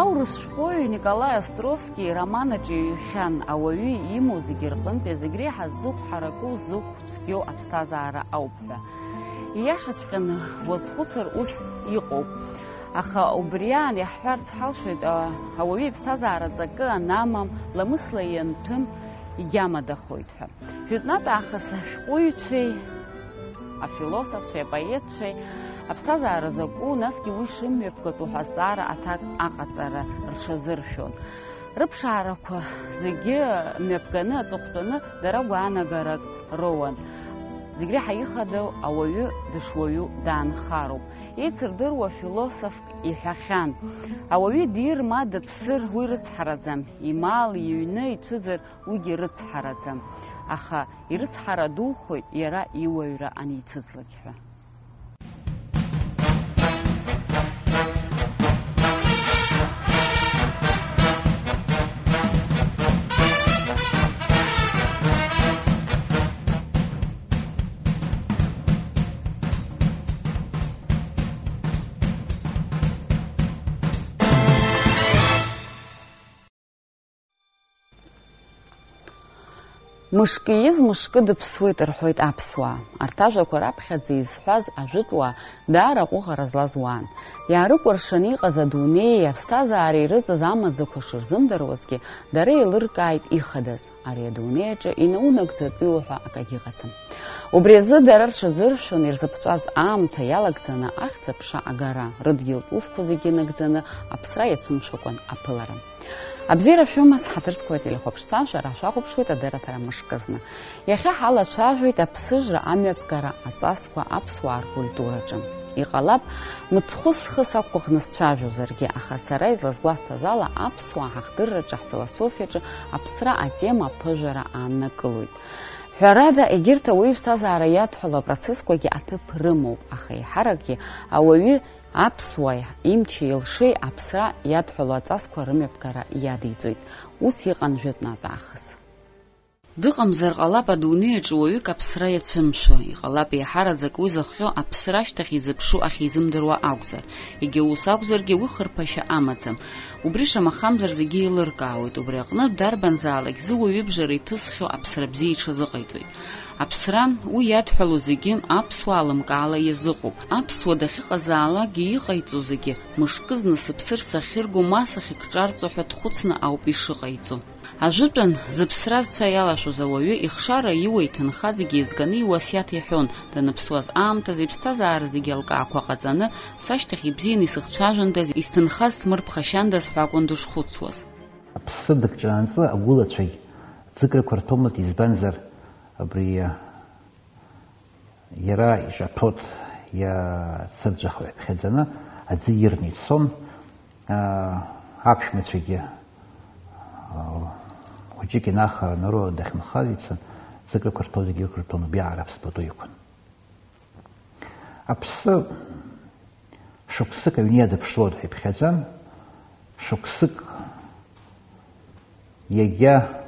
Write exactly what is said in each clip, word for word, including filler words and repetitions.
Аурыс шәҟәыҩҩы Николаи Островски ироман аҿы иҩхьан, ауаҩы имоу зегьы рҟынтәи зегь реиҳа зыхә ҳараку, зыхә цәгьоу аԥсҭазаара ауп ҳәа. Ииашаҵәҟьаны уазхәыцыр, ус иҟоуп. Аха убри аан иаҳҳәарц ҳалшоит, а, ауаҩы иԥсҭазаара ҵакы анамам, ламысла ианҭым, егьамадахоит ҳәа. Жәытәнатә аахыс ашәҟәыҩҩцәеи, афилософцәеи, апоетцәеи аԥсҭазаара закәу, насгьы уи шымҩаԥгатәу ҳәа азҵаара аҭак аҟаҵара рҽазыршәон. Рыԥшаарақәа зегьы мҩаԥганы аҵыхәтәаны дара гәаанагарак роуан. Зегь реиҳа ихадоу ауаҩы дышуаҩу даанхароуп. Еицырдыруа философк иҳәахьан, ауаҩы дир ма дыԥсыр, уи рыцҳараӡам, имал, иҩны, ицәыӡыр, уигьы рыцҳараӡам, аха ирыцҳара духоит иара иуаҩра аницәыӡлак ҳәа. Мышкы ииз мышкы дыԥсуеит рҳәоит аԥсуаа. Арҭ ажәақәа раԥхьаӡа изҳәаз ажәытәуаа даара аҟәыӷара злаз уаан. Иаарыкәыршаны иҟаз адунеии аԥсҭазаареи ирыҵаз амаӡақәа шырзымдыруазгьы, дара еилыркааит ихадаз. Ари адунеи аҿы инаунагӡатәиу ҳәа акагьы ыҟаӡам. Убри азы дара рҽазыршәон ирзыԥҵәаз аамҭа иалагӡаны ахьӡ-аԥша агара, рыдгьылтә усқәа зегьы нагӡаны аԥсра иацәымшәакәан аԥылара. Абзиара шәымаз, ҳаҭыр зқәу ателехәаԥшцәа, шәара шәахәаԥшуеит адырраҭара Мышкызны. Иахьа ҳалацәажәоит аԥсыжра амҩаԥгара аҵасқәа аԥсуаа ркультураҿы. Иҟалап, мыцхәы схы сақәгәыӷны сцәажәозаргьы, аха сара излазгәасҭаз ала, аԥсуаа ҳахдырраҿы, ҳфилософиаҿы аԥсра атема аԥыжәара ааннакылоит. Ҳәарада, егьырҭ ауаҩы иԥсҭазаара иадҳәало апроцессқәагьы аҭыԥ рымоуп, аха еиҳаракгьы ауаҩы аԥсуа имчи илшеи аԥсра иадҳәало аҵасқәа рымҩаԥгара иадиҵоит. Ус иҟан жәытәнатә аахыс. Дыҟамзар ҟалап адунеи аҿы уаҩык аԥсра иацәымшәо, иҟалап еиҳараӡак уи зыхҟьо аԥсра ашьҭахь изыԥшу ахьизымдыруа акәзар, егьа ус акәзаргьы уи хырԥашьа амаӡам. Убри шамахамзар зегьы еилыркаауеит, убри аҟнытә дарбанзаалак зы уаҩыбжара иҭысхьоу аԥсра бзиа иҽазыҟаиҵоит. Аԥсра, уи иадҳәалоу зегьы аԥсуаа лымкаала иазыҟоуп. Аԥсуа дахьыҟазаалакгьы иҟаиҵо зегьы, мышкызны сыԥсыр сахьырго ма сахьыкҿарҵо ҳәа дхәыцны ауп ишыҟаиҵо. Ажәытәан, зыԥсра зцәа иалашәоз ауаҩы ихшара иуа иҭынха зегьы еизганы иуасиаҭ иҳәон, даныԥсуаз аамҭазы иԥсҭазаара зегьы алкаақәа ҟаҵаны, сашьҭахь ибзианы исыхцәажәандаз, исҭынхаз смырԥхашьандаз ҳәа акәын дышхәыцуаз. Аԥсы дыкҿаанҵы агәылацәагь ӡыкрақәа рҭомызт, избанзар, абри Иара иҿаҭәоит, иацырҵәахуеит ԥхьаӡаны, аӡы ирны ицон, аа, аԥшәмацәагьы, аа, хәыҷык инахараны руа дахьынхаз ицан, ӡык ықәырҭәо зегьы ықәырҭәон, убри аҟара аԥс пату иқәын. Аԥсы шықәсык аҩны иадыԥшуан ҳәа иԥхьаӡан, шықәсык иагьа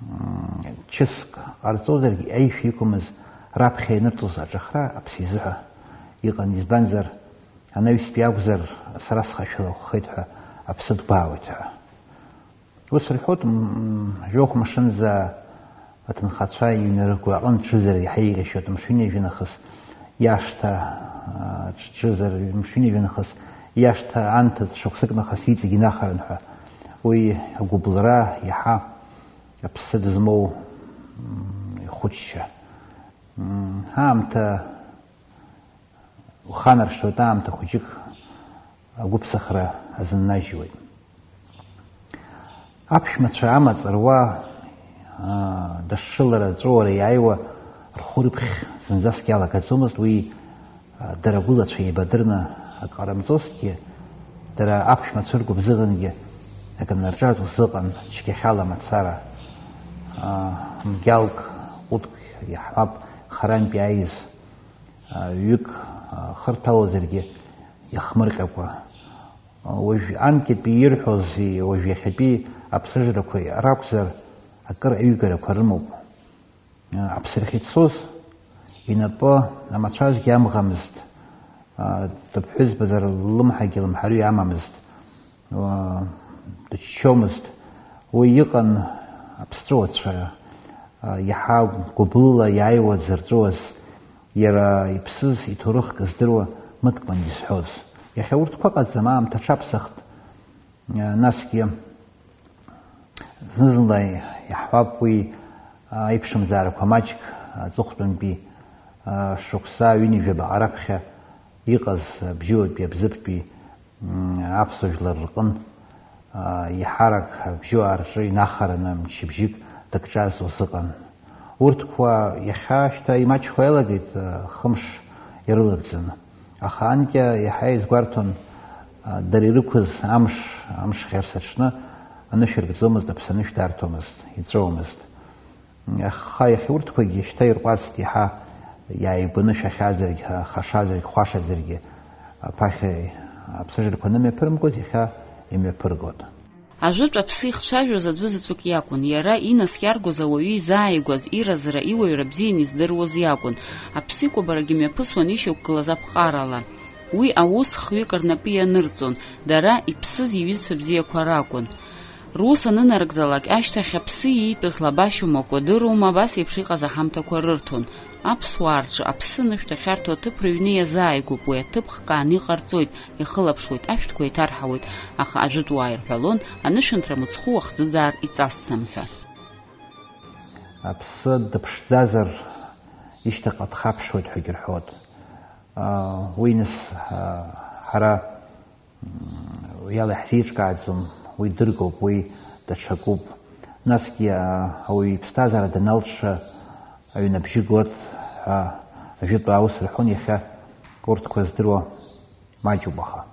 Мм, чыск ҟарҵозаргьы, аишәа иқәымыз раԥхьа ианырҵоз аҿыхра аԥсы изыҳәа иҟан, избанзар, анаҩстәи акәзар, сара схашәала ӷәӷәеит ҳәа аԥсы дгәаауеит ҳәа. Ус рҳәоит, мм, жәохә мшынӡа аҭынхацәа иҩны рыгәра аҟынтә ҽызар иаҳа еиӷьашьоит, мшынҩажәи нахыс иашҭа, а, ҽ-, ҽызар, мшынҩажәи нахыс иашҭа анҭыҵ шықәсык нахыс иҵегь инахаран ҳәа. Уи агәыбылра иаҳа аԥсы дызмоу, м, ихәычча. М, аамҭа уханаршҭуеит, аамҭа хәыҷык агәыԥсахра азыннажьуеит. Аԥшәмацәа амаҵ руа, аа, дашшылара, аҵәыуара иааиуа рхәы рыԥхь зынӡаск иалагаӡомызт, уи Дара агәылацәа еибадырны акы ҟарымҵозҭгьы, дара аԥшәмацәа ргәыбзыӷынгьы акы нарҿарҵо сзыҟан цәгьахьала мацара. Аа, мгьалк, ҟәыдк иаҳҳәап, харантә иааиз, аа, ҩык, аа, хырҭәалозаргьы иахмырҟьакәа. Уажә анкьатәи ирҳәози, уажә иахьатәи аԥсыжрақәеи ракәзар, акыр аҩгарақәа рымоуп. Аԥсрахь ицоз инапы амацәазгьы амӷамызт, дыԥҳәызбазар ллымҳагьы лымҳариу амамызт, Дыччомызт. Уи иҟан аԥсҵәыуацәа, иаҳа гәыблыла иааиуаз рҵәыуаз, иара иԥсыз иҭоурыхк здыруа мыткәма изҳәоз. Иахьа урҭқәа ыҟаӡам, аамҭа аҽаԥсахт. Насгьы зны-зынла иаҳҳәап уи аиԥшымзаарақәа маҷк аҵыхәтәантәи шықәса ҩынҩажәаба раԥхьа иҟаз абжьыуатәи абзыԥтәи аԥсуа жәлар рҟын еиҳарак абжьуаа рҿы инахараны мчыбжьык дыкҿаз узыҟан. Урҭқәа иахьа шьҭа имаҷхо иалагеит, хымш ирылагӡаны. Аха анкьа иаҳа изгәарҭон, дара ирықәыз амш, амш хьарс аҽны анышә ркӡомызт, аԥсанышә дарҭомызт, иҵәыуомызт. Аха иахьа урҭқәагьы шьҭа ирҟәацт, иаҳа иааигәаны шәахьазаргь, хашазаргь, хәашазаргьы, аԥахьа аԥсыжрақәа анымҩаԥырмкуаз, иахьа имҩаԥыргоит. Ажәытә аԥсы ихцәажәоз аӡәы заҵәык иакәын, иара инаскьаргоз ауаҩы изааигәаз, иразра, иуаҩра бзианы издыруаз иакәын. Аԥсы икәабарагьы мҩаԥысуан ишьақәгылаз аԥҟарала. Уи аус хҩык рнапы ианырҵон, дара иԥсыз иҩызцәа бзиақәа ракәын. Рус анынарыгӡалак ашьҭахь аԥсы иитәыз лабашьоума, кәадырума, абас еиԥш иҟаз аҳамҭақәа рырҭон. Аԥсуаа рҿы аԥсы анышәҭахьарҭоу аҭыԥ рыҩны иазааигәоуп, уи аҭыԥ хкааны иҟарҵоит, ихылаԥшуеит, ашәҭқәа еиҭарҳауеит, аха ажәытәуаа ирҳәалон, анышәынҭра мыцхәы уахӡыӡаар иҵасӡам ҳәа. Аԥсы дыԥшӡазар, ишьҭахьҟа дхаԥшуеит ҳәагьы рҳәоит. Уи нас, ҳара, уи ала иаҳзеиҿкааӡом, уи дыргоуп, уи даҽакуп. Насгьы, ауаҩы иԥсҭазаара даналҵша, аҩны абжьы гот ҳәа ажәытәы аус рҳәон, иахьа урҭқәа здыруа маҷуп, аха.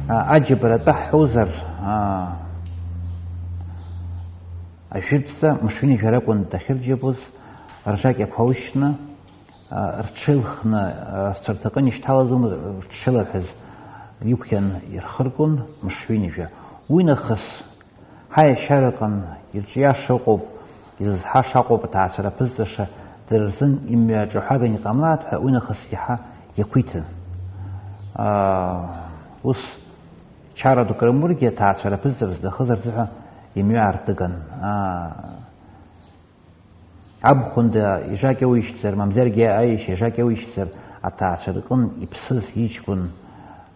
Аџьабара атәы ҳҳәозар, ажәытәӡа мышвинажәа ракәын дахьырџьабоз, ржакьақәа аушьны, рҽеилхны, рцәарҭаҟын ишьҭалаӡом, рҽеилаҳәаз иқәиан ирхыргон мышвинажәа. Уи нахыс Ҳаиашьараҟын ирҿиаша ыҟоуп, изызҳаша аҟоуп аҭаацәара аԥызҵаша, дара рзын имҩаҿаҳәаган иҟамлааит ҳәа уи нахыс иаҳа иақәиҭын. Ус чара дук рымургьы аҭаацәара аԥызҵара зҭахыз рзыҳәа имҩа аартыган. Абхәында ижакьа уишьцар, мамзаргьы аишьа ижакьа уишьцар, аҭаацәа рҟын иԥсыз иҷкәын,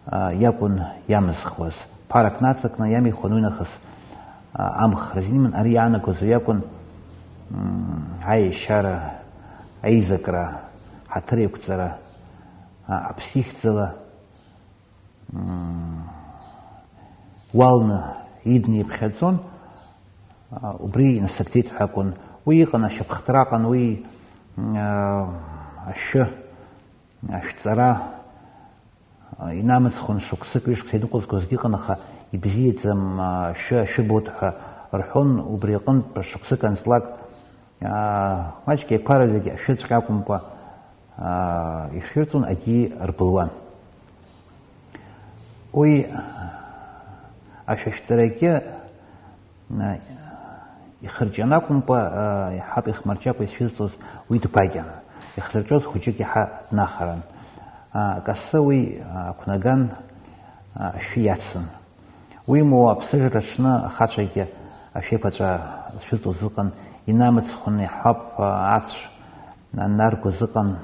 а, иакәын иамызхуаз. Ԥарак нацакны иамихуан уи нахыс, а, амх рзиниман, ари иаанагоз уи акәын, м, аешьара, аизакра, ҳаҭыр еиқәҵара, а, аԥсихьӡала, м, уалны идны иԥхьаӡон, а, убри инасыгӡеит ҳәа акәын. Уи иҟан ашьапхтра аҟан, уи, м, а, ашәы, ашәҵара, а, инамыцхәын, шықәсык, ҩышықәса иныҟәызгозгьы ыҟан, аха ибзиаӡам, а, ашәы, ашәы боуп ҳәа рҳәон, убри аҟынтә шықәсык анҵлак, аа, маҷк еиқәара зегьы ашәыҵәҟьа акәымкәа, аа, ишәырҵон, агьи рбылуан. Уи ашәышәҵарагьы, а, ихырҷан акәымкәа, а, иаҳа ихмырҷакәа ишәызҵоз уи дгәакьан. Ихзырҿиоз хәыҷык иаҳа днахаран. А, акасы уи, а, ақәнаган, а, ашәы иацын. Уимоу, аԥсыжра аҽны ахацәагьы ашәеиқәаҵәа зшәыҵоз ыҟан, инамыцхәны иаҳҳәап, ацә анаргоз ыҟан,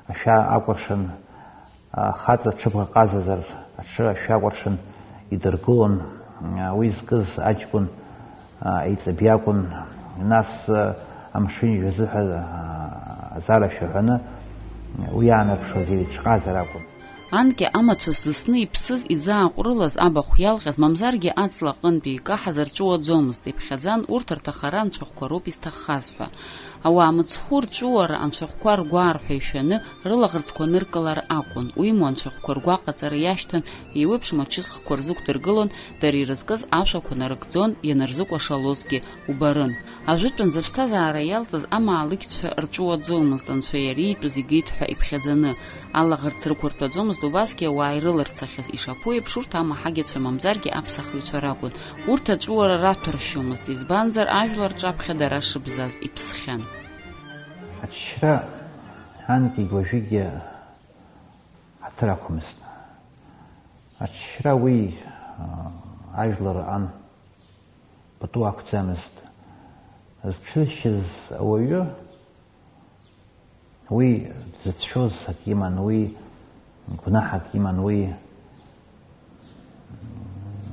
ашәа акәыршан, ахаҵа ҽыбӷа ҟазазар, аҽы ашәа акәыршан идыргылон, уи зкыз аҷкәын, а, еиҵыб иакәын, нас, а, амшын ҩажәа азыҳәа, а, азара шәаҳәаны, уи иаанарԥшуаз еиҿҟазар акәын. Анкьа амацәыс зысны иԥсыз, изааҟәрылаз абахә иалҟьаз, мамзаргьы аҵла аҟынтәи икаҳаз рҿыуаӡомызт, иԥхьаӡан, урҭ рҭахара анцәахәқәа роуп изҭаххаз ҳәа. Ауаа мыцхәы рҿыуара анцәахәқәа ргәаарҳәа ишәаны, рылаӷырӡқәа ныркылар акәын, уимоу анцәахәқәа ргәаҟаҵара иашьҭан, еиуеиԥшым ачысхқәа рзықәдыргылон, дара ирызкыз ашәақәа нарыгӡон, ианырзыкәашалозгьы убарын. Ажәытәанӡа аԥсҭазаара иалҵыз амаалықьцәа рҿыуаӡомызт, анцәа иара иитәыз игеит ҳәа иԥхьаӡаны, алаӷырӡ рықәыртәаӡомызт, убасгьы ауаа ирыларцахьаз ишаԥу еиԥш, урҭ амаҳагьацәа мамзаргьы аԥсахыҩцәа ракәын. Урҭ аҿыуара раҭәаршьомызт, избанзар, ажәлар рҿаԥхьа дара шыбзаз иԥсхьан. Аччра анкьагь уажәыгьы ҳаҭыр ақәмызт. Аҽшьра уи, аа, ажәлар ыҟан, пату ақәӡамызт. Зҽызшьыз ауаҩы, уи дзыцәшәоз акы иман, уи гәнаҳак иман, уи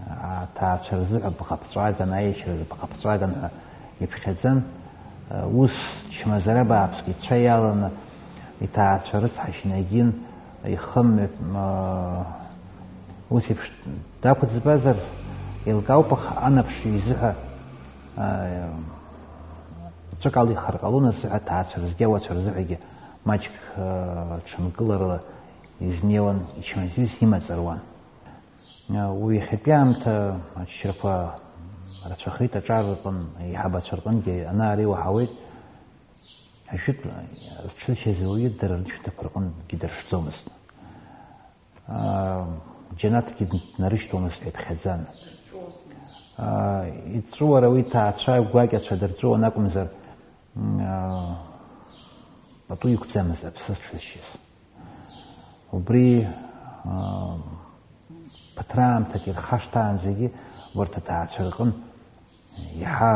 аҭаацәа рзыҳәа бӷаԥҵәаган, аиашьаразы бӷаԥҵәаган ҳәа иԥхьаӡан. Ус чмазара бааԥск ицәа иаланы иҭаацәа рыцҳашьа инагин, ихымҩа, ус еиԥш дақәӡбазар, еилкаауп, аха анаԥшҩы изыҳәа ҵәык алихыр ҟалон, азыҳәа аҭаацәа рзгьы, ауацәа рзыҳәагьы маҷк ҽынкыларыла изнеиуан, ичмазаҩыс имаҵ руан. Уи иахьатәи аамҭа аччарақәа рацәахеит, аҿар рҟын, аиҳабацәа рҟынгьы ана-ара иуаҳауеит. Ажәытә зҽызшьыз ауаҩы дара рышәҭақәа рҟынгьы дыршӡомызт. Џьанаҭгьы днарышьҭуамызт ҳәа иԥхьаӡан. Иҵәуара уи ҭаацәа гәакьацәа дырҵәуан акәымзар, пату иқәӡамызт аԥсы зҽызшьыз. Убри ԥыҭраамҭак ирхашҭаанӡагьы урҭ аҭаацәа рҟын иаҳа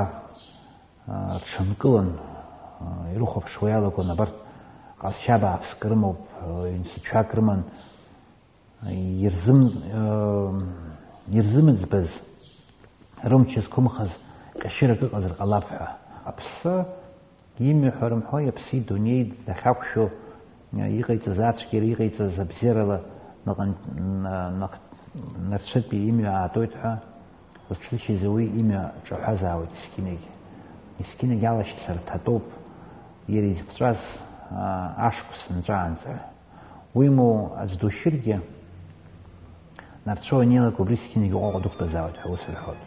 рҽынкылан, ирыхәаԥшуа иалагон, абарҭ ҟазшьа бааԥск рымоуп, ҩ-мза-цәак рыман, ирзым-, ирзымыӡбаз, рымч зқәымхаз ҟьашьырак ыҟазар ҟалап ҳәа. Аԥсы имҩа ҳәа рымҳәои, аԥси дунеи дахьақәшәо, иҟаиҵаз ацәгьара, иҟаиҵаз абзиарала наҟ-, на-, наҟ-, нарцәытәи имҩа аатуеит ҳәа, зҽызшьыз уи имҩа ҿаҳәазаауеит есқьынагь. Есқьынагь алашьцара ҭатәоуп, иара изыԥҵәаз, аа, ашықәс нҵәаанӡа. Уимоу, аӡә душьыргьы, нарцәы уаннеилак убри есқьынагь уҟәаҟәа дықәтәазаауеит ҳәа ус рҳәоит.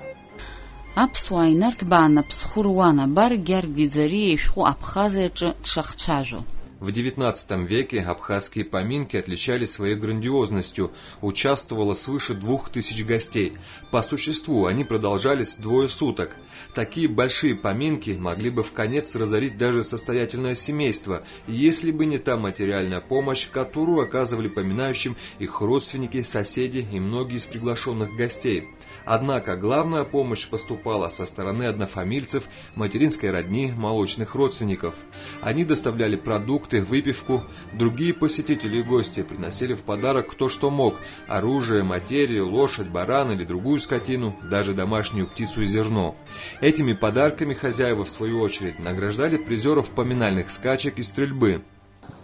Аԥсуаа инарҭбааны аԥсхәы руан, абар Гьаргь Ӡариа ишәҟәы Абхазиаҿы дшахцәажәо. В девятнадцатом веке абхазские поминки отличались своей грандиозностью, участвовало свыше двух тысяч гостей. По существу они продолжались двое суток. Такие большие поминки могли бы вконец разорить даже состоятельное семейство, если бы не та материальная помощь, которую оказывали поминающим их родственники, соседи и многие из приглашённых гостей. Однако главная помощь поступала со стороны однофамильцев, материнской родни, молочных родственников. Они доставляли продукты, выпивку, другие посетители и гости приносили в подарок кто что мог: оружие, материю, лошадь, барана или другую скотину, даже домашнюю птицу и зерно. Этими подарками хозяева, в свою очередь, награждали призёров поминальных скачек и стрельбы.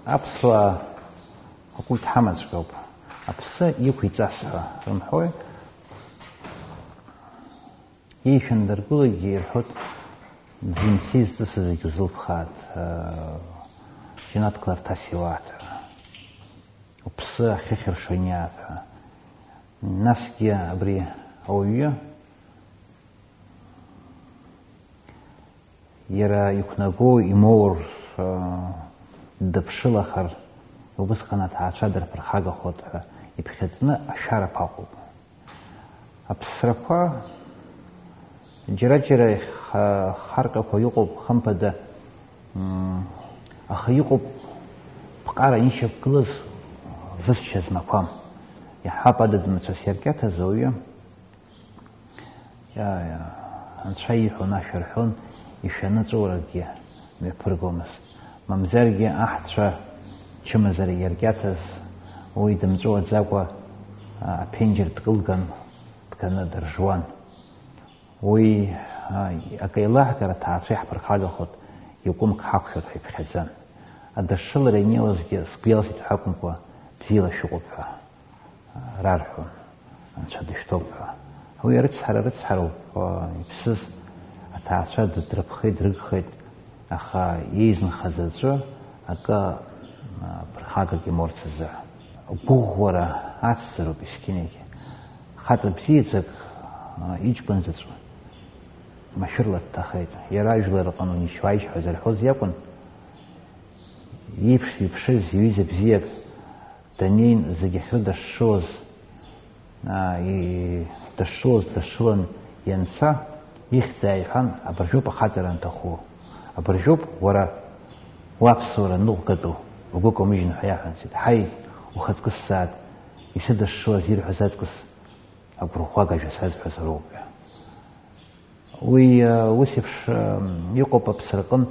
Аԥсуаа акульт ҳамаҵәҟьоуп. Аԥсы иқәиҵас ҳәа рымҳәои? Иишәандыргылогьы ирҳәоит, дзымцеи зҵысы зегь узылԥхааит, џьанаҭ кларҭас иуааит ҳәа. Уԥсы ахьыхьыршо иниааит ҳәа. Насгьы абри ауаҩы иара иқәнаго имоур, дыԥшылахар, убысҟан аҭаацәа дырԥырхагахоит ҳәа иԥхьаӡаны ашәарақәа ыҟоуп. Аԥсрақәа џьара-џьара иха-, харҟьақәа иҟоуп, хымԥада, м, аха иҟоуп ԥҟара ишьақәгылаз высшьа змақәам. Иаҳҳәап, адыд-мцас иаркьаҭаз ауаҩы, иа-, иа-, анцәа ииҳәон ашәа рҳәон, ишәаны ҵәыуаракгьы мҩаԥыргомызт. Мамзаргьы аҳцәа чымазара иаркьаҭаз уи дымҵәуаӡакәа, а, аԥенџьыр дкылган, дганы дыржуан. Уи, а, акы еилаҳкаар, аҭаацәа иаҳԥырхагахоит, иакәымк ҳақәшәоит ҳәа иԥхьаӡан. Адыршылара ианеилозгьы сгәы иалсит ҳәа акәымкәа, бзиала шәыҟоуп ҳәа, а, рарҳәон, анцәа дышәҭоуп ҳәа. Уи арыцҳара рыцҳароуп, а, иԥсыз аҭаацәа дрыԥхеит, дрыгхеит, аха еизынхаз аӡәы акы, а, ԥырхагак имоурц азы. Гәыӷәӷәара ацзароуп есқьынагь. Хаҵа бзиаӡак, а, иҷкәын заҵә машәырла дҭахеит. Иара ажәлар рҟны унишьуааишь ҳәа зарҳәоз иакәын, иеиԥш-иеиԥшыз иҩыза бзиак даннеин, зегь ахьрыдашшылоз, аа, и-, дашшылоз дашшылан ианца, ихьӡ ааиҳәан, абыржәоуп ахаҵара анҭаху. Абыржәоуп уара уаԥсуара ныҟәгатәу, угәы каумыжьын ҳәа иаҳәан, сҳәеит, ҳаи, ухаҵкы сзааит, исыдашшылаз ирҳәаз аҵкыс агәырӷәӷәага ажәа сазҳәаз роуп ҳәа. Уи, э, ус еиԥш, э, иҟоуп аԥсраҟын,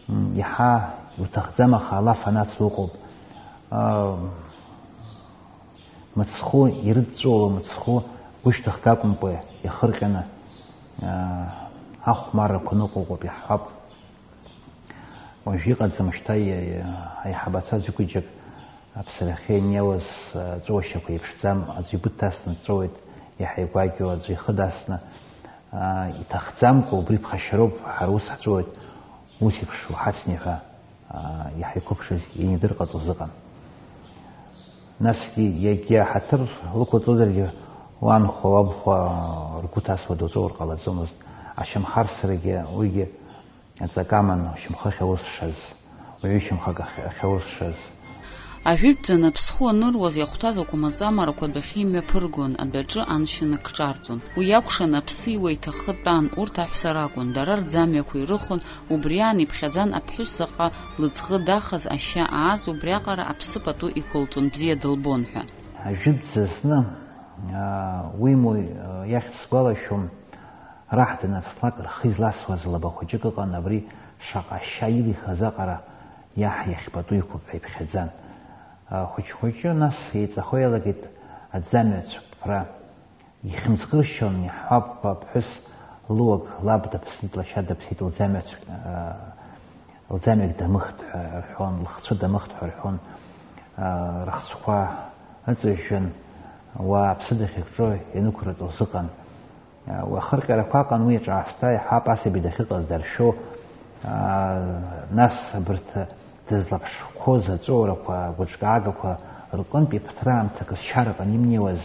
м, иаҳа иуҭахӡам, аха алаф анацла уҟоуп. Э, мыцхәы ирыдҵәуало, мыцхәы гәышьҭыхга акәымкәа иахырҟьаны, э, ахәмаррақәа ныҟәоуп, иаҳҳәап. Уажә иҟаӡам шьҭа, иа-, иа-, аиҳабацәа ӡыгәыџьак аԥсрахьы ианиауаз, аҵәуашьақәа еиԥшӡам, аӡә игәы дҭасны дҵәуоит, иаҳа игәакьоу аӡә ихы дасны, аа, иҭахӡамкәа, убри ԥхашьароуп, ҳара ус ҳҵәуоит, ус еиԥш уҳацни ҳәа, аа, иаҳа иқәыԥшыз ианидырҟаҵоз ыҟан. Насгьы, иагьа ҳаҭыр лықәҵозаргьы, уанхәа, уабхәа ргәы ҭасуа дуҵәуар ҟалаӡомызт, ашьамхарсрагьы уигьы Аҵакы аман, шьамхы ахьаурсшаз, уаҩы шьамхык ахь-, ахьаурсшаз. Ажәытәӡан аԥсхәы аныруаз иахәҭаз акәмаҵамарақәа адәахьы имҩаԥыргон, адәаҿы аншьа накҿарҵон. Уи иакәшан аԥсы иуа иҭахы тәан, урҭ аҳәса ракәын, дара рӡамҩақәа ирыхон, убри аан иԥхьаӡан аԥҳәыс заҟа лыӡӷы дахаз ашьа ааз, убриаҟара аԥсы пату иқәылҵон, бзиа дылбон ҳәа. Ажәытәӡа зны, аа, уимои, аа, иахьӡ сгәалашәом, Раҳ данаԥслак рхы изласуаз лаба хәыҷык ыҟан, абри шаҟа ашьа илихыз аҟара иаҳ иахь пату иқәуп ҳәа иԥхьаӡан. Хәыҷ-хәыҷы нас еиҵахо иалагеит аӡамҩа цәыԥра. Ихьымӡӷыршьон, иаҳҳәап, аԥҳәыс луак лаб даԥсит, лашьа даԥсит, лӡамҩа цә-, лӡамҩагь дамыхт ҳәа рҳәон, лыхцәы дамыхт ҳәа рҳәон, рыхцәқәа ыҵыжәжәан, уа аԥсы дахьыкҿо ианықәырҵоз ыҟан. Уахырҟьарақәа аҟан уи аҿаасҭа, иаҳҳәап, асаби дахьыҟаз даршәо, аа, нас абарҭ дызлаԥшқәоз аҵәыуарақәа, агәыҿкаагақәа рҟынтә иԥыҭраамҭак зшьараҟны имнеиуаз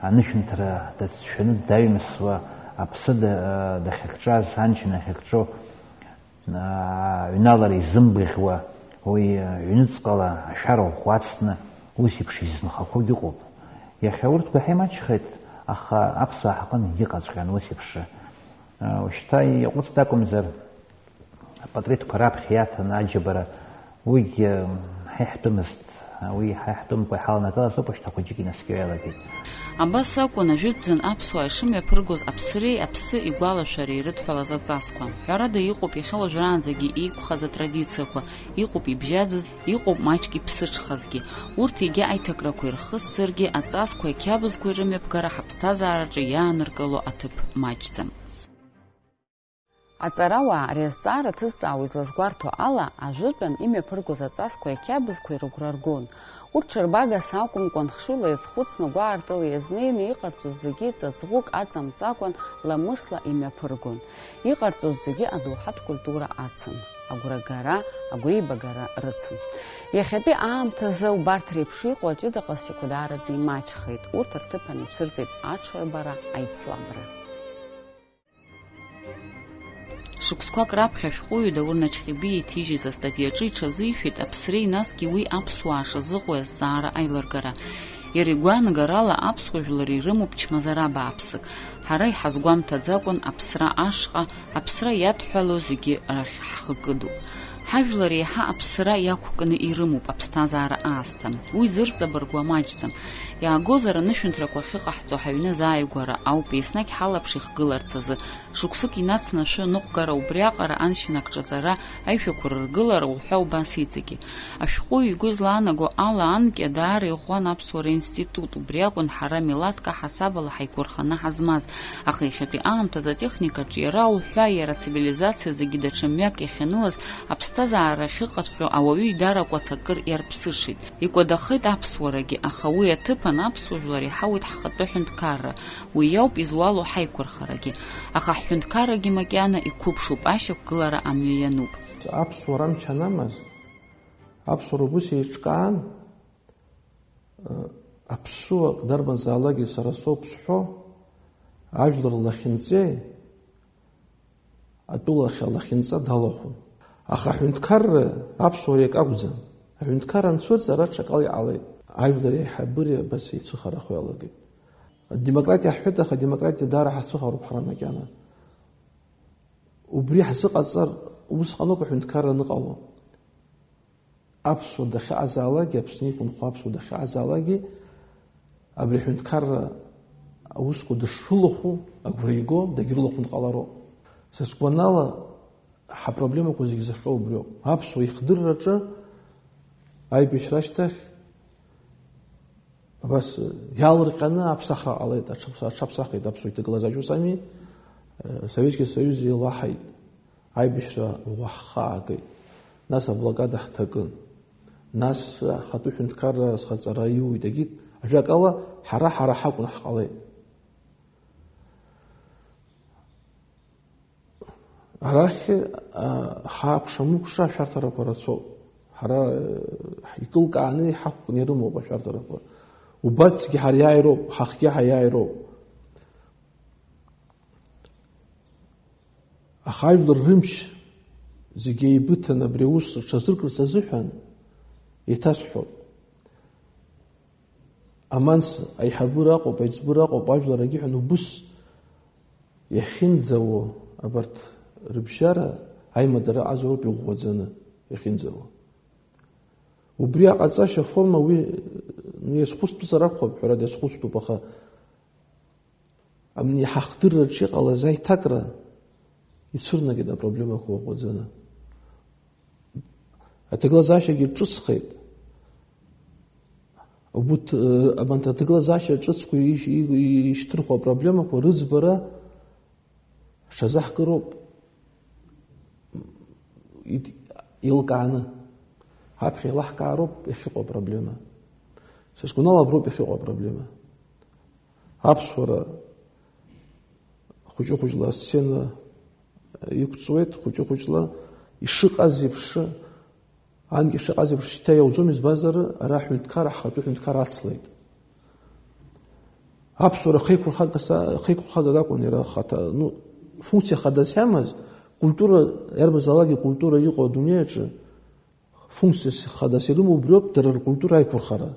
анышәынҭра дацәшәаны даҩмсуа, аԥсы да-, дахьыкҿаз, аншьан ахьыкҿо, аа, ҩналара изымбыӷьуа, уи ҩныҵҟала ашәара ӷәӷәа ацны, ус еиԥш изынхақәогь ыҟоуп. Иахьа урҭ гәаҳәа имаҷхеит, аха аԥсуаа ҳаҟын иҟаҵәҟьан ус еиԥш. Уажәшьҭа иаҟәыҵт акәымзар, апатреҭқәа раԥхьа иаҭаны аџьабара, уигьы ҳа иаҳтәымызт, уи ҳа иаҳтәымкәа иҳаланакылаз ауп, шьҭа хәыҷык инаскьо иалагеит. Абас акәын, ажәытәӡан аԥсуаа ишымҩаԥыргоз аԥсреи аԥсы игәалашәареи ирыдҳәалаз аҵасқәа. Ҳәарада, иҟоуп иахьа уажәраанӡагьы еиқәхаз атрадициақәа, иҟоуп ибжьаӡыз, иҟоуп маҷк иԥсыҽхазгьы. Урҭ егьа аиҭакрақәа ирхысзаргьы, аҵасқәеи ақьабзқәеи рымҩаԥгара ҳаԥсҭазаараҿы иааныркыло аҭыԥ маҷӡам. Аҵарауаа ари азҵаара ҭызҵаауа излазгәарҭо ала, ажәытәан имҩаԥыргоз аҵасқәеи ақьабзқәеи рыгәра ргон. Урҭ ҽырбагас акәымкәан, хшыҩла иазхәыцны, гәаартыла иазнеины иҟарҵоз зегьы ҵаҵӷәык аҵамҵакәан, ламысла имҩаԥыргон. Иҟарҵоз зегьы адоуҳатә культура ацын, агәрагара, агәреибагара рыцын. Иахьатәи аамҭазы убарҭ реиԥш иҟоу аҷыда ҟазшьақәа даараӡа имаҷхеит, урҭ рҭыԥан ицәырҵит аҽырбара, аицлабра. Шықәсқәак раԥхьа ашәҟәыҩҩы Даур Начхьеби иҭижьыз астатиаҿы иҽазишәеит аԥсреи насгьы уи аԥсуаа шазыҟоу азҵаара аилыргара. Иара игәаанагарала, аԥсуа жәлар ирымоуп чмазара бааԥсык. Ҳара иҳазгәамҭаӡакәан аԥсра ашҟа, аԥсра иадҳәалоу зегьы рахь ҳхы кыдуп. Ҳажәлар еиҳа аԥсра иақәкны ирымоуп аԥсҭазаара аасҭа. Уи зырҵабыргуа маҷӡам. Иаагозар, анышәынҭрақәа ахьыҟаҳҵо ҳаҩны азааигәара ауп, еснагь ҳалаԥш ихгыларц азы. Шықәсык инацны ашәы аныҟәгара, убриаҟара аншьан акҿаҵара, аишәақәа рыргылара уҳәа убас иҵегьы. Ашәҟәыҩҩы игәы злаанаго ала, анкьа даара иӷәӷәан аԥсуара институт, убри акәын ҳара милаҭк аҳасабала ҳаиқәырханы ҳазмаз, аха иахьатәи аамҭазы атехникаҿы иара уҳәа, иара ацивилизациа зегьы даҽа мҩак иахьанылаз, аԥсҭазаара ахьыҟаҵәҟьоу ауаҩы идаракәац акыр иарԥсыҽит. Икәадахеит аԥсуарагьы, аха уи аҭыԥан аԥсуа жәлар иҳауеит ҳхатәы ҳәынҭқарра, уи иауп изуало ҳаиқәырхарагьы. Аха ҳҳәынҭқаррагьы макьана иқәыԥшуп, ашьақәгылара амҩа иануп. Аԥсуара амч анамаз, аԥсуара убыс еиҿкаан, аԥсуак дарбанзаалакгьы сара соуп зҳәо, ажәлар лахьынҵеи, атәылахь алахьынҵа далахәын. Аха аҳәынҭқарра аԥсуара иакы акәӡам. Аҳәынҭқарра анцәырҵ, ара ҽакала иҟалеит. Ажәлар еиҳабыреи абас еицәыхарахо иалагеит. Адемократиа ҳҳәеит, аха адемократиа даара ҳацәыхароуп ҳара макьана. Убри ҳзыҟаҵар, усҟаноуп аҳәынҭқарра аныҟало. Аԥсуа дахьыҟазаалакгьы, Аԥсны иқәынхо аԥсуа дахьыҟазаалакгьы, абри аҳәынҭқарра аусқәа дышрылахәу агәра иго, дагьрылахәны дҟалароуп. Са сгәанала, ҳапроблемақәа зегьы зыхҟьо убриоуп. Аԥсуа ихдырраҿы аибашьра ашьҭахь абас иаалырҟьаны аԥсахра ҟалеит, аҽаԥс-, аҽаԥсахит аԥсуа иҭагылазаашьа, ус ами, Советский Союз еилаҳаит, аибашьра ӷәӷәа ҳхаагеит, нас аблокада ҳҭакын, нас ахатәы ҳәынҭқарра азхаҵара иуит, егьит, ажәакала, ҳара ҳара ҳакәын ҳҟалеит. Арахь, а, ҳакәша-мыкәша ашәарҭарақәа рацәоуп. Ҳара, а, икылкааны иҳақәкны ирымоуп ашәарҭарақәа. Убарҭгьы ҳариааироуп, ҳахгьы ҳаиааироуп. Аха ажәлар рымч зегьы еибыҭаны абри аус рҽазыркырц азыҳәан еиҭасҳәоит. Аманс аиҳабыра аҟоуп, аиҵбыра аҟоуп, ажәлар егьиҳәан убыс иахьынӡауо абарҭ рыбжьара аимадара аҟазароуп иӷәӷәаӡаны иахьынӡауа. Убри аҟаҵашьа аформа уи, ну, иазхәыцтәызар акәхап, ҳәарада, иазхәыцтәуп, аха абни ҳахдырраҿ иҟалаз аиҭакра ицәырнагеит апроблемақәа ӷәӷәаӡаны. Аҭагылазаашьагьы ҿыцхеит. Убырҭ, э, абанҭ аҭагылазаашьа ҿыцқәа иш-, и-, ишьҭырхуа апроблемақәа рыӡбара ҳҽазаҳкыроуп ид-, еилкааны. Аԥхьа еилаҳкаароуп иахьыҟоу апроблема. Са сгәанала, аброуп иахьыҟоу апроблема. Аԥсуара хәыҷы-хәыҷла асцена иқәҵуеит, хәыҷы-хәыҷла ишыҟаз еиԥш, анкьа ишыҟаз еиԥш шьҭа иауӡом, избанзар, ара ҳҳәынҭқарра, ҳхатәы ҳәынҭқарра ацлеит. Аԥсуара хеиқәырхага са-, хеиқәырхагак акәын иара ахаҭа, ну, функциа хадас иамаз, культура, иарбанзаалакгьы культура иҟоу адунеи аҿы, функциас хадас ирымоу убриоуп дара ркультура аиқәырхара,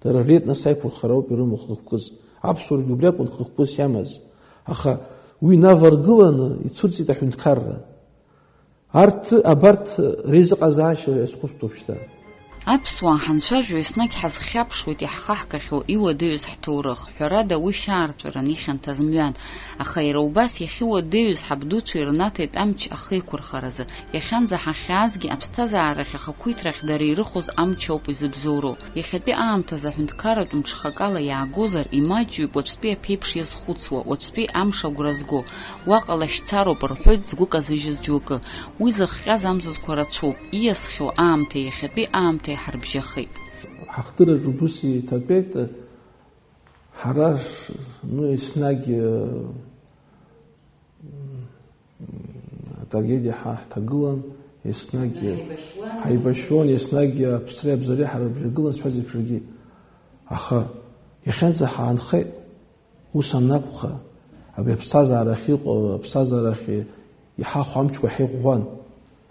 дара ретнос аиқәырхара ауп ирымоу хықәкыс. Аԥсуарагьы убри акәын хықәкыс иамаз. Аха уи инаваргыланы ицәырҵит аҳәынҭқарра. Арҭ, абарҭ реизыҟазаашьа иазхәыцтәуп шьҭа. Аԥсуаа ҳанцәажәо, еснагь ҳазхьаԥшуеит иаҳхаҳгахьоу иуадаҩыз ҳҭоурых. Ҳәарада, уи шьаарҵәыран ихьанҭаз мҩан. Аха иара убас иахьыуадаҩыз ҳабдуцәа ирнаҭеит амч ахеиқәырхаразы. Иахьанӡа ҳахьаазгьы аԥсҭазаарахь ахақәиҭрахь дара ирыхоз амч ауп изыбзоуроу. Иахьатәи аамҭазы аҳәынҭқарратә мҽхакала иаагозар, имаҷҩуп уаҵәтәи аԥеиԥш иазхәыцуа, уаҵәтәи амш агәра зго. Уаҟа лашьцароуп рҳәоит згәы казыжьыз џьоукы. Уи зыхҟьаз амзызқәа рацәоуп, ииасхьоу аамҭеи иахьатәи аамҭеи ҳарбжьахеит. Ҳахдырраҿ убыс еиҭатәеит, ҳара ш-, ну, еснагь, э, м, атрагедиа ҳа-, ҳҭагылан, еснагь ҳаибашьуан, еснагь аԥсреи абзареи ҳарбжьагылан, сҳәаз еиԥшгьы. Аха иахьанӡа ҳаанхеит. Ус анакәха, абри аԥсҭазаарахь иҟоу, аԥсҭазаарахь иҳахәо амчқәа ҳаиӷәӷәан.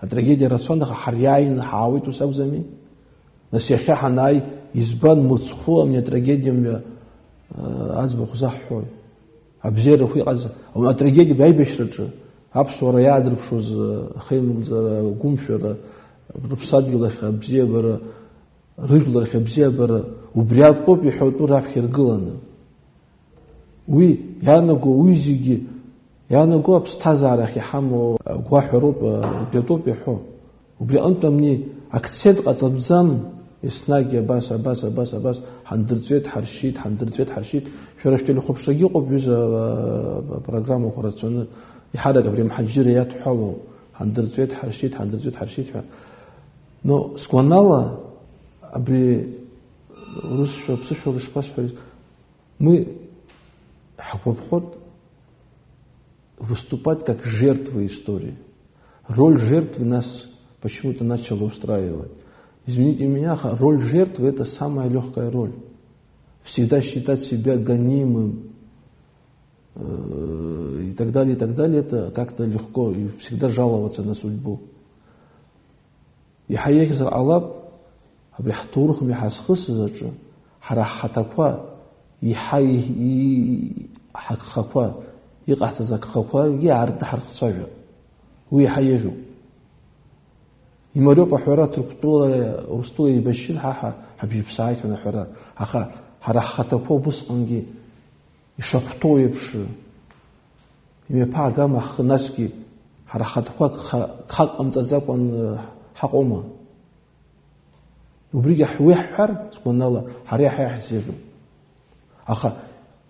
Атрагедиа рацәан, аха ҳариааины ҳаауеит, ус акәӡами? Нас иахьа ҳанааи, избан мыцхәы ами атрагедиа мҩа, э, аӡбахә заҳҳәои? Абзиарақәа иҟаз, атрагедиа аибашьраҿы аԥсуара иаадырԥшуаз, э, ахеимыгӡара, агәымшәара, рыԥсадгьыл ахь абзиабара, рыжәлар ахь абзиабара, убри атәоуп иҳәатәу раԥхьа иргыланы. Уи иаанаго, уи зегьы иаанаго аԥсҭазаарахь иҳамоу агәаҳәароуп, убри атәоуп иаҳәо. Убри аҟынтә амни акцент ҟаҵатәӡам, еснагь абас, абас, абас, абас, ҳандырҵәеит, ҳаршьит, ҳандырҵәеит, ҳаршьит. Шәара шәтелехәаԥшрагьы ыҟоуп, ҩыза, а, программақәа рацәаны, иҳарак абри амҳаџьырра иадҳәалоу, ҳандырҵәеит, ҳаршьит, ҳандырҵәеит, ҳаршьит ҳәа. Но сгәанала, абри урысшәа, ԥсышәала ишԥасҳәари, мы ҳгәаԥхоит выступать как жертвы истории. Роль жертвы нас почему-то начала устраивать. Извините меня, ха-, роль жертвы — это самая лёгкая роль. Всегда считать себя гонимым, э, и так далее, и так далее, это как-то легко, и всегда жаловаться на судьбу. Иаҳа еиӷьзар ҟалап, абри ҳҭоурых мҩа ҳазхысыз аҿы, ҳара ҳхаҭақәа, иаҳа и-, и-, ҳагхақәа, иҟаҳҵаз агхақәагьы аартны ҳархцәажәап. Уи иаҳа еиӷьуп. Имариоуп аҳәара, Ҭырқәтәыла, Урыстәыла еибашьын, ҳа, ҳа, ҳабжьыԥсааит ҳәа аҳәара. Аха ҳара ҳхаҭақәа убысҟангьы Ишахәҭоу еиԥш, имҩаԥаагама ҳхы, насгьы ҳара ҳхаҭақәа гха-, гхак ҟамҵаӡакәан, э, ҳаҟоума? Убригьы ҳ-, уи ҳҳәар, сгәанала, ҳара иаҳа иаҳзеиӷьуп. Аха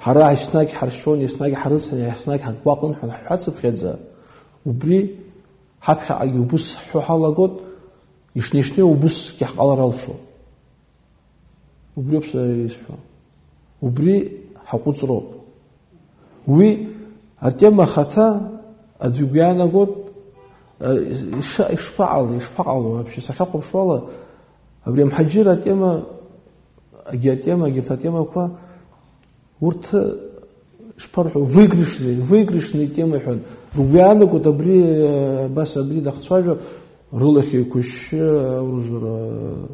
ҳара еснагь ҳаршьон, еснагь ҳарыцын, еснагь ҳгәаҟын ҳәа ҳҳәацыԥхьаӡа, убри ҳаԥхьаҟагьы убыс ҳҳәо ҳалагот, ишнеи-шнеи убысгьы ҳҟалар алшоит. Убриоуп сара исҳәо. Убри ҳаҟәыҵроуп. Уи атема ахаҭа аӡәы игәы иаанагот, э, иша-, ишԥаҟалеи, ишԥаҟало вообще? Сахьахәаԥшуала, абри амҳаџьыраа атема, агьи атема, агьырҭ атемақәа, урҭ, ишԥарҳәо, выигрышный, выигрышный тема ҳәа. Ргәы иаанагот абри, э, абас абри дахцәажәар, рылахь еиқәышьшьы, аурызура,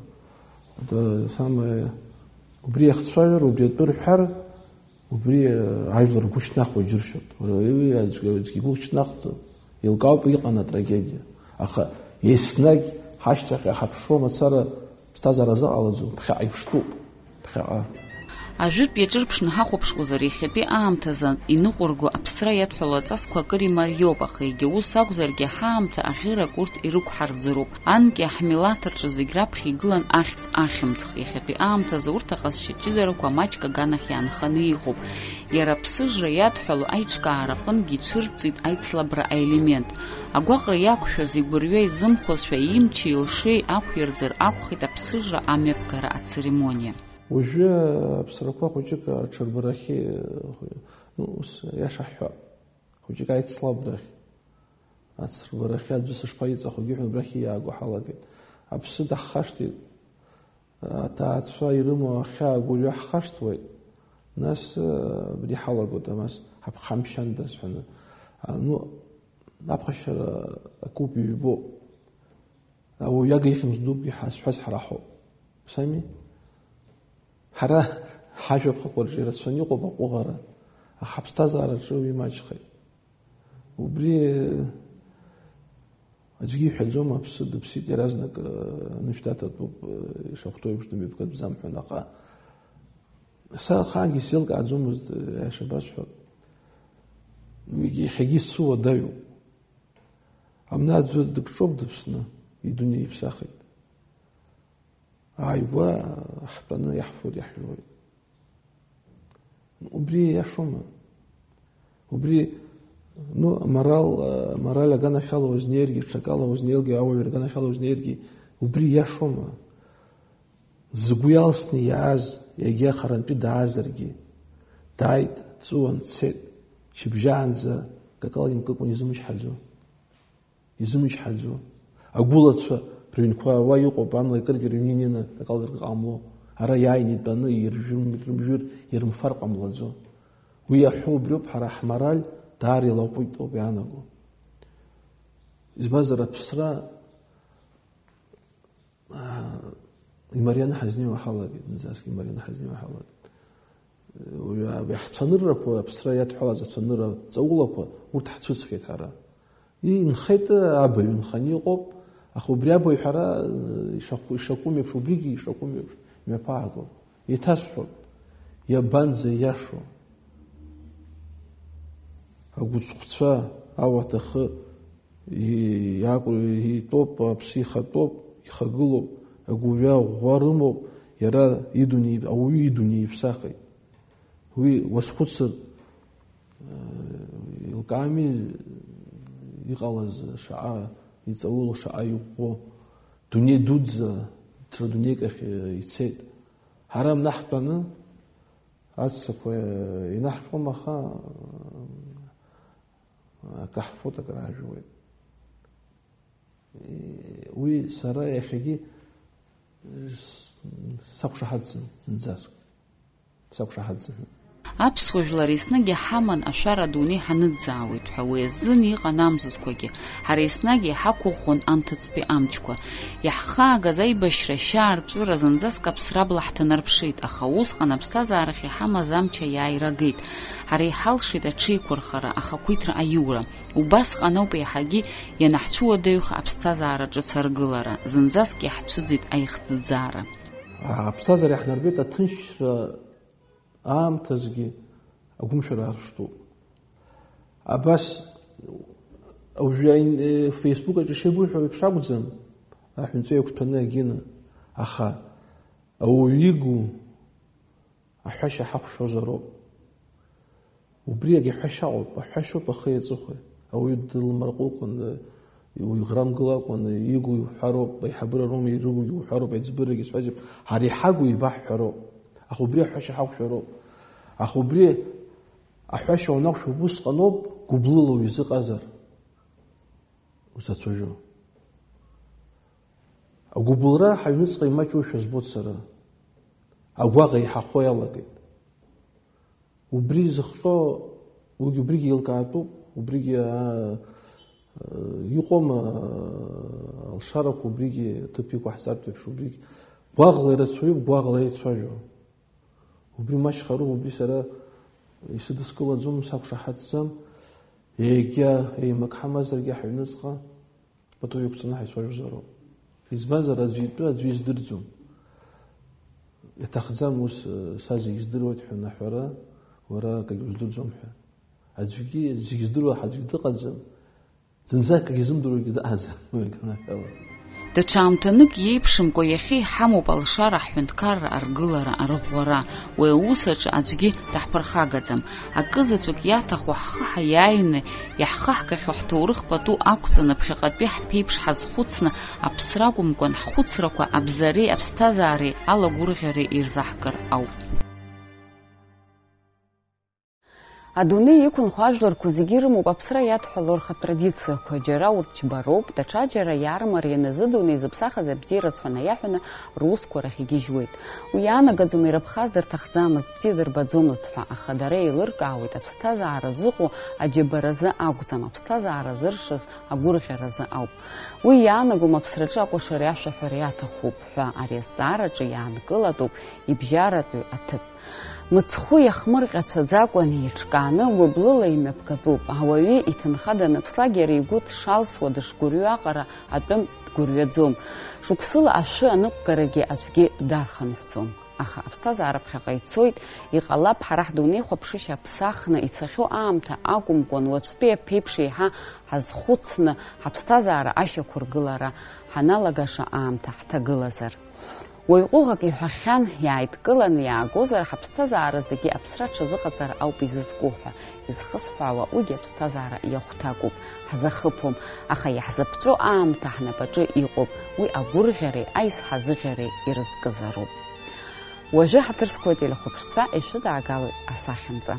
да, самое, убри иахцәажәар, убри атәы рҳәар, убри, э, ажәлар ргәы шьҭнахуа џьыршьоит. Уара, уи аӡәгьы, аӡәгьы игәы шьҭнахӡом. Еилкаауп иҟан атрагедиа. Аха еснагь ҳашьҭахь иҳаԥшуа мацара ԥсҭазаара азыҟалаӡом, ԥхьаҟа иԥштәуп, ԥхьаҟа. Ажәытә иаҿырԥшны ҳахәаԥшуазар, иахьатәи аамҭазы иныҟәырго аԥсра иадҳәало аҵасқәа акыр имариоуп, аха егьа ус акәзаргьы, ҳаамҭа аӷьырак урҭ ирықәҳарӡыроуп. Анкьа ҳмилаҭ рҿы зегь раԥхьа игылан ахьӡ, ахьымӡӷ. Иахьатәи аамҭазы урҭ аҟазшьа ҷыдарақәа маҷк аганахь иаанханы иҟоуп. Иара аԥсыжра иадҳәало аиҿкаара аҟынгьы ицәырҵит аицлабра аелемент. Агәаҟра иақәшәаз, игәырҩа изымхозшәа, имчи илшеи ақәирӡыр акәхеит аԥсыжра амҩаԥгара ацеремониа. Уажәы аԥсрақәа хәыҷык аҽырбарахьы, ну, ус, иаша ҳҳәап, хәыҷык аицлабрахь, ацырбарахьы аӡәы сышԥаиҵахогьы ҳәа абрахь ииааго ҳалагеит. Аԥсы даҳхашҭит, аҭаацәа ирымоу ахьаа гәырҩа ҳхашҭуеит, нас, абри ҳалагоит, амас ҳаԥхамшьандаз ҳәаны. А, ну, аԥхашьара акуп, ҩбоуп. Ауаҩы иага ихьымӡӷ дууп иҳазҳәаз ҳара ҳауп. Сами? Ҳара ҳажәаԥҟақәа рҿы ирацәаны иҟоуп аҟәыӷара, аха ҳаԥсҭазаараҿы уи маҷхеит. Убри аӡәгьы иҳәаӡом, аԥсы дыԥсит, иаразнак, э, анышә даҭатәуп, э, ишахәҭоу еиԥш дымҩаԥгатәӡам ҳәа, аха са ахаангьы сзеилкааӡомызт, э, аиаша басҳәап. Уигьы иахьагьы сцәыуадаҩуп. Абна аӡәы дыкҿоуп дыԥсны, идунеи иԥсахит. Ааигәа ҳтәаны иаҳфоит, иаҳжәуеит. Убри иашоума? Убри, ну, аморал, амораль аганахьала узнеиргьы, ҽакала узнеиргьы, ауаҩы рганахьала узнеиргьы, убри иашоума? Згәы иалсны иааз, егьа харантәи даазаргьы, дааит, дҵәыуан, дцеит, шьыбжьаанӡа какала имкыкәан изымчҳаӡо. Изымчҳаӡо. Агәылацәа рыҩнқәа уа иҟоуп, амла икыргьы рыҩны инеины акалдыркы ҟамло. Ара иааины итәаны иржәым-, ирымжәыр, ирымфар ҟамлаӡо. Уи иаҳәо убриоуп, ҳара ҳмораль даара илаҟәит ауп иаанаго. Избанзар, аԥсра, аа, имарианы ҳазнеиуа ҳалагеит, зынӡаск имарианы ҳазнеиуа ҳалагеит. Уи ҳцәаныррақәа, аԥсра иадҳәалаз ацәанырра ҵаулақәа, урҭ ҳцәыӡхьеит ҳара. Инхеит, абаҩ нханы иҟоуп, аха убри абаҩ ҳәара, ишахәы-, ишакәым еиԥш, убригьы ишакәым еиԥш, имҩаԥаагоуп. Еиҭасҳәоит, иабанӡа иашоу? Агәыцхәцәа, ауаҭахы, и-, иакәу-, итәоуп, аԥсы ихатәоуп, ихагылоуп, агәырҩа ӷәӷәа рымоуп, иара идунеи, ауаҩы идунеи иԥсахит. Уи уазхәыцыр, э, илкаами иҟалаз шаҟа иҵауло, шаҟа иӷәӷәо, дунеи дуӡӡа, ҽа дунеик ахь, э, ицеит. Ҳара амна ҳтәаны, аҵәцақәа, э, инаҳҟьом, аха, э, акы ҳфоит, акы раажәуеит. Уи сара иахьагьы с-, сақәшаҳаҭӡам зынӡаск. Сақәшаҳаҭӡам. Аԥсуа жәлар еснагь иҳаман ашәара адунеи ҳаныӡаауеит ҳәа, уи азын иҟан амзызқәагьы. Ҳара еснагь иҳақәыӷәӷәон анҭыҵтәи амчқәа. Иаҳхаагаз аибашьра, ашьаарҵәыра зынӡаск аԥсра абла ҳҭанарԥшит, аха усҟан аԥсҭазаарахь иҳамаз амч аиааира агеит. Ҳара иҳалшеит аҽеиқәырхара, ахақәиҭра аиура. Убасҟан ауп еиҳагьы ианаҳцәыуадаҩха аԥсҭазаара ҿыц аргылара, зынӡаск иаҳцәыӡит аихӡыӡаара. Аԥсҭазаара иаҳнарбеит аҭынчра аамҭазгьы, агәымшәара аарԥштәуп. Абас, уажәы ин-, э, Facebook аҿы ишеибуҳәо еиԥш акәӡам, аҳәынҵәа иақәҭәаны агьина, аха ауаҩы игу аҳәашьа ҳақәшәозароуп. Убри агьаҳәашьа ыҟоуп, аҳәашьоуп ахи аҵыхәеи. Ауаҩы дылмарҟәыкәаны, уи грамгылакәаны, игу иуҳәароуп, аиҳабыра роума ирыгугьы уҳәароуп, аиҵбырагьы сҳәазеиԥш, ҳара иҳагу еибаҳҳәароуп. Аха убри аҳәашьа ҳақәшәароуп. Аха убри аҳәашьа уанақәшәо убысҟаноуп, гәыблыла уизыҟазар узацәажәо. Агәыблра ҳаҩныҵҟа имаҷушәа збоит сара. Агәаҟ еиҳахо иалагеит. Убри зыхҟьо, уигь убригьы еилкаатәуп, убригьы, аа, иҟоума, алшарақәа убригьы ҭыԥ иқәаҳҵартә еиԥш, убригь гәаӷла ирацәаҩуп, гәаӷла еицәажәо. Убри маҷхароуп, убри сара исыдыскылаӡом, сақәшаҳаҭӡам, егьа еимак ҳамазаргьы ҳаҩныҵҟа. Пату иқәҵаны ҳаицәажәозароуп. Избанзар, аӡәы итәы аӡәы издырӡом. Иаҭахӡам ус, э, са зегь здыруеит ҳәа анаҳәара, уара акагьы уздырӡом ҳәа. Аӡәгьы, зегь здыруа аӡәгьы дыҟаӡам, зынӡа акагьы изымдыруагьы дыҟаӡам, уи анаҳәара. Даҽа аамҭанык иеиԥшымкәа иахьа иҳамоуп алшара ҳҳәынҭқарра аргылара, арӷәӷәара. Уи аус аҿы аӡәгьы даҳԥырхагаӡам. Акы заҵәык иаҭаху ҳхы ҳаиааины, иаҳхаҳгахьоу ҳҭоурых пату ақәҵаны, ԥхьаҟатәи ҳԥеиԥш ҳазхәыцны, аԥсра акәымкәан, ҳхәыцрақәа абзареи аԥсҭазаареи алагәырӷьареи ирзаҳкыр ауп. Адунеи иқәынхо ажәларқәа зегьы ирымоуп аԥсра иадҳәалоу рхатә традициақәа, џьара урҭ џьбароуп, даҽаџьара иаармарианы зыдунеи зыԥсахыз абзиараз ҳәа наиаҳәаны русқәа рахь игьежьуеит. Уи иаанагаӡом ирыԥхаз дырҭахӡамызт, бзиа дырбаӡомызт ҳәа, аха дара еилыркаауеит, аԥсҭазаара зыҟоу аџьабаразы акәӡам, аԥсҭазаара зыршаз агәырӷьаразы ауп. Уи иаанагом аԥсраҿы акәашареи ашәаҳәареи аҭахуп ҳәа ари азҵаараҿы иаанкылатәуп ибжьаратәи аҭыԥ. Мыцхәы иахмырҟьацәаӡакәан еиҿкааны, гәыблыла имҩаԥгатәуп. Ауаҩы иҭынха даныԥслак иара игәы дшалсуа дышгәырҩо аҟара атәым дгәырҩаӡом. Шықәсыла ашәы аныҟәгарагьы аӡәгьы дархынҳәӡом. Аха аԥсҭазаара ԥхьаҟа ицоит, иҟалап ҳара ҳдунеихәаԥшышьа аԥсахны ицахьоу аамҭа акәымкәан, уаҵәтәи аԥеиԥш еиҳа ҳазхәыцны, ҳаԥсҭазаара ашьақәыргылара ҳаналагаша аамҭа ҳҭагылазар. Уаҩ ҟәыӷак иҳәахьан, иааидкыланы иаагозар, ҳаԥсҭазаара зегьы аԥсра аҽазыҟаҵара ауп изызку ҳәа. Изхысҳәаауа, уигьы аԥсҭазаара иахәҭакуп, ҳзахыԥом, аха иаҳзаԥҵәо аамҭа ҳнапаҿы иҟоуп, уи агәырӷьареи аизҳазыӷьареи ирызкызароуп. Уажәы ҳаҭыр зқәу ателехәаԥшцәа ишәыдаагалоит асахьанҵа.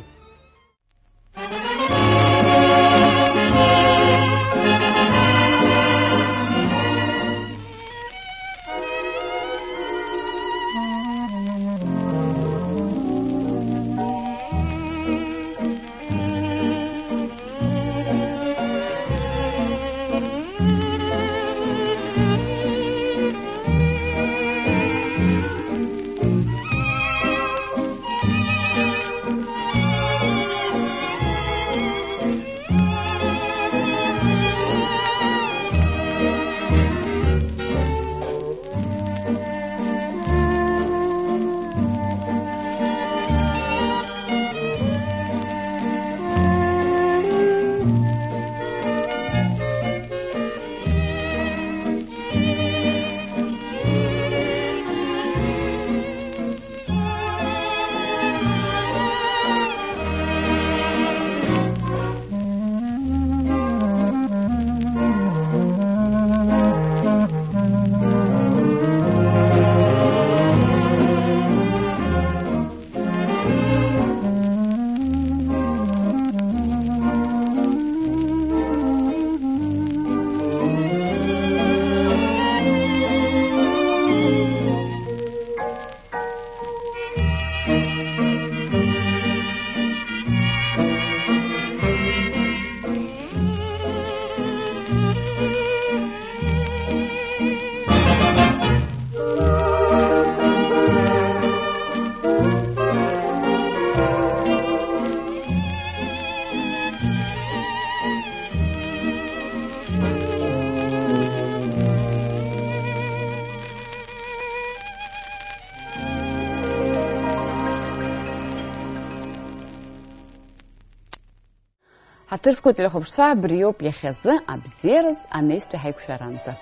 Аҭырқәа телехәаԥшцәа, абриоуп иахьазы, абзиараз анаҩстәи ҳаиқәшәаранӡа.